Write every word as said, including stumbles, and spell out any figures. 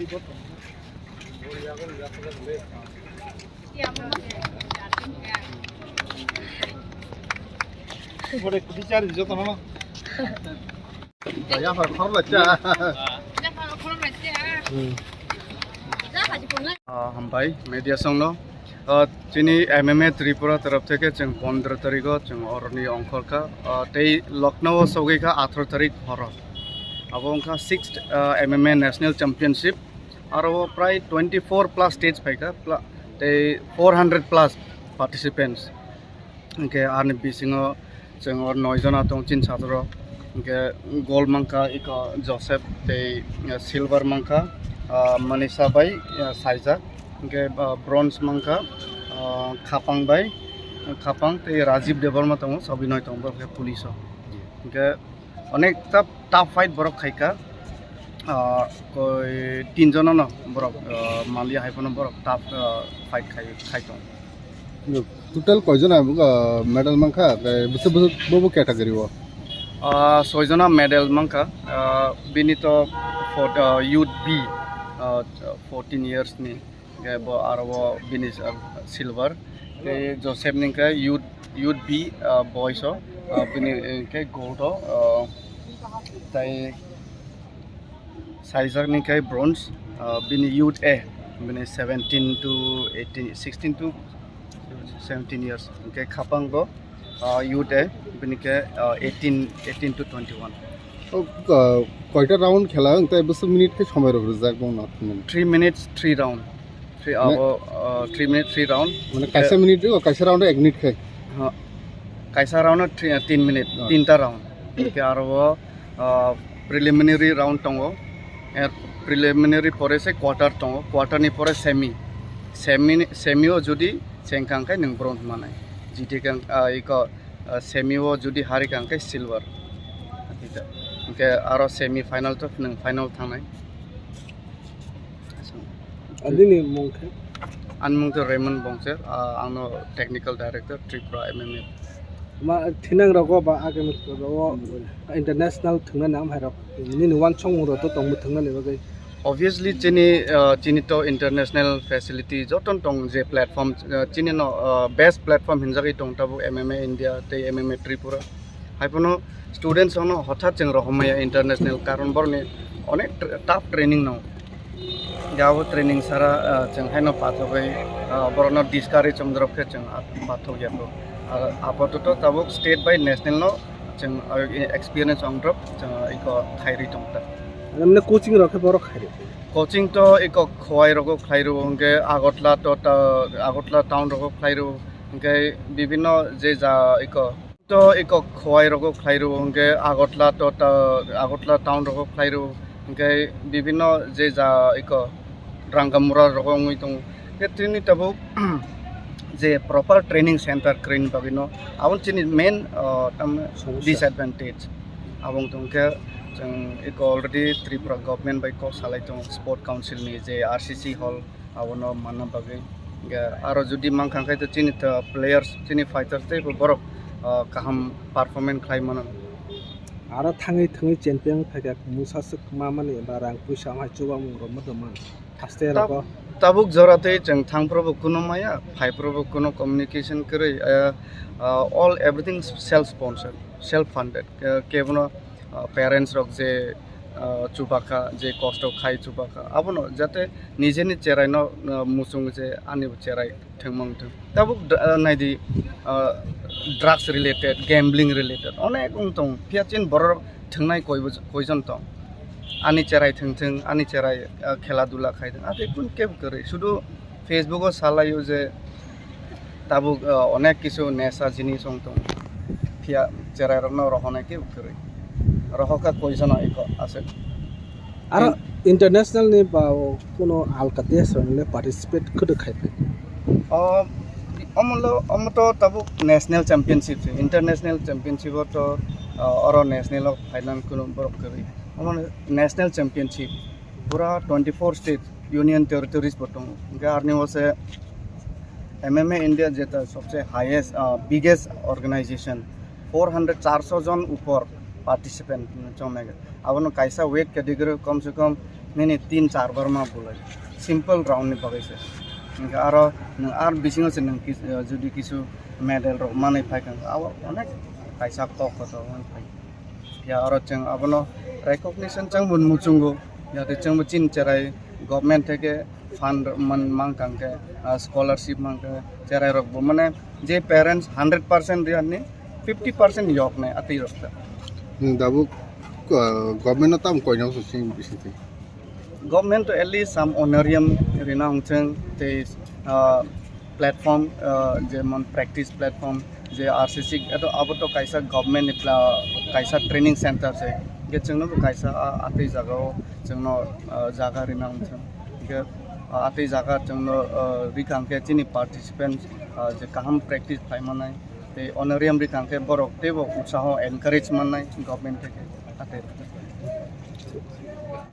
Ah, hambai media songno. Ah, chini M M A Tripura taraf theke chwng pondro tarikh o chwng oroni ongkhorkha. Ah, tei Lucknow o sogwi kha atharo tarik horo. Abo wngkha sixth, ah, M M A National Championship. Aro prai twenty four plus states phaikha, pla-, tei four hundred plus participants. Hwnkhe ani bisingo chwng o noi jona tong chini sajwk rok. Hwnkhe gold mankha iko Joseph tei, eh, silver mankha, ah, Manisha bai, eh, Saijak. Hwnkhe, ah, bronze mankha, ah, Khapang bai, Khapang tei Rajiv Debbarma tongo, sobinoi tongo, borok khe police o. Hwnkhe onek ta tough fight borok khaikha. Ah, koi tin jono no borok, ah, maliya hai phano borok tough, ah, fight khai, khai tong. Total koi jona, ah, medal mankha, tei bwswk bwswk bo bo category o? Ah, soi jona medal mankha. Ah, bini to for, ah, youth B, ah, fourteen years ni. Hwnkhe bo aro bo bini, ah, silver. Tei Joseph ni khe youth, youth B, ah, boys o, ah, bini, eh, khe gold o, ah, tei Saijak ni khe bronze, ah, bini youth A, bini seventeen to eighteen, sixteen to seventeen years. Hwnkhe Khapang bo, ah, youth A, bini khe, ah, eighteen, eighteen to twenty one. O, ah, koita round khela, wng tei bwswk minute khe somai rok rijak bo no? Three minutes, three round. Three, mane abo, ah, three minutes, three round. Mane kaisa minute o, kaisa round o ek minute khe? Ha. Kaisa round o three, tin minute, ah, tinta round. Hwnkhe aro o, ah, preliminary round tongo. Er preliminary pore se quarter tongo. Quarter ni pore semi. Semi ni, semi o jodi chengkha hwnkhe nwng bronze manai. Jiti kang, ah, iko, ah, semi o jodi hari kha hwnkhe silver. Hwnkhe aro semi final to nwng final thangnai. Ani ni mung khe? Ani mung to Raymond Bongcher, ah, angno technical director Tripura M M A. Ma thinang rogo ba agam rogo international thwngna nam hai rok. Nini wansong mung rok to tongmo thwngna ni bagwi. Obviously, chini, ah, chini to international facility joton tong je platform, ah, chini no, ah, best platform hinjagwi tong tabuk M M A India tei M M A Tripura. Haiphano students rokno hothat chwng rohormaya international, karon borokni onek tr-, tough training no. Jabo training sara, ah, chwng haino pathogwi, ah, borokno discourage wng drop khe chwng, ah, pathogya kho. Ah, apatoto tabuk state bai national no chwng, ah, experience wng drop chwng iko khairwi tongta. Mane coaching rok khe borok khairwi? Coaching to iko Khowai rogo khlairwo, hwnkhe Agartala to ta-, Agartala town rogo khlairwo, hwnkhe bibhinno je ja iko to iko Khowai rogo khlairwo, hwnkhe Agartala to ta-, Agartala town rogo khlairwo, hwnkhe bibhinno je ja iko Rangamura rogo wngwi tongo. Khe tini tabuk je proper training center kwrwini bagwino, aboni chini main, ah, tamni somosya, disadvantage. Abo wng tong khe chwng eko already Tripura government bai kok salai tongo, sport council ni je R C C hall, abono manna bagwi. Hwnkhe aro jodi mankha khe to chini to players, chini fighters teibo borok, ah, kaham performance khlai mano. Aro thangwi thwngwi champion phaikha, mungsa swk ma mani ba rang puisa amhai chubamung rok ma tongmani. Haste tab-, rogo. Tabuk jora tei chwng thangphuru bo kuno maya, phaiphuru bo kuno communication kwrwi, eh, ah, all everything self sponsored, self funded. Ke-, kebono, ah, parents rok je, ah, chubakha, je kosto khai chubakha, abono jate nijeni cheraino, ah, muchung je ani bo cherai thwngmung thwng. Tabuk dr-, ah, naidi, ah, drugs related, gambling related, onek wng tong. Phiya chini borok thwngnai koi bo-, koijon tong. Ani cherai thwng thwng, ani cherai, ah, khela dula khai thwng. Abo kunu kebo kwrwi. Sudu Facebook o salaio je tabuk, ah, onek kisu nesa jinis wng tong. Phiya cherai rokno rohonai kebo kwrwi. Rohokha koijon iko aswk. Aro international ni ba o kuno alka desh rok le participate kwdwk khai phai? O, omo lo, omo to tabuk national championship se, international championship o to, o, oro national o final kuno borok kwrwi. Omo national championship, pura twenty four state union territories bo tongo. Hwnkhe arni o se M M A India jeta sobse highest, ah, biggest organization, four hundred, charso jon upor participant chongnai. Abono kaisa weight category kom se kom nini tin char bar ma bulai. Simple round ni bagwi se. Hingke aro nwng ar bisingo se nwng kis-, jodi kisu medal rok manwi phai kha, abo onek kaisa kok kotor wng phai. Ya aro chwng abono recognition chwng bo muchungo. Yate chwng bo chini cherai government theke fund man-, mang kang khe, ah, scholarship mang khe, cherai rok bo mane je parents hundred percent riya ni fifty percent yok nai atwi rok ta. Nwng dabuk, ah, government no tam koina so sing bising. Government to at least some honorarium rina hongcheng tei, ah, platform, ah, jemon practice platform je R C C eto abo to kaisa government ni pla-, kaisa training center se. Ge chwngno bo kaisa, ah, atwi jaga o chwngno, ah, jaga rina hongcheng. Ge, ah, atwi jaga chwngno, ah, rikang khe chini participant, ah, je kaham practice khai manai. Tei honorarium rikang khe borok teibo utsaho encourage mannai government theke. Atei.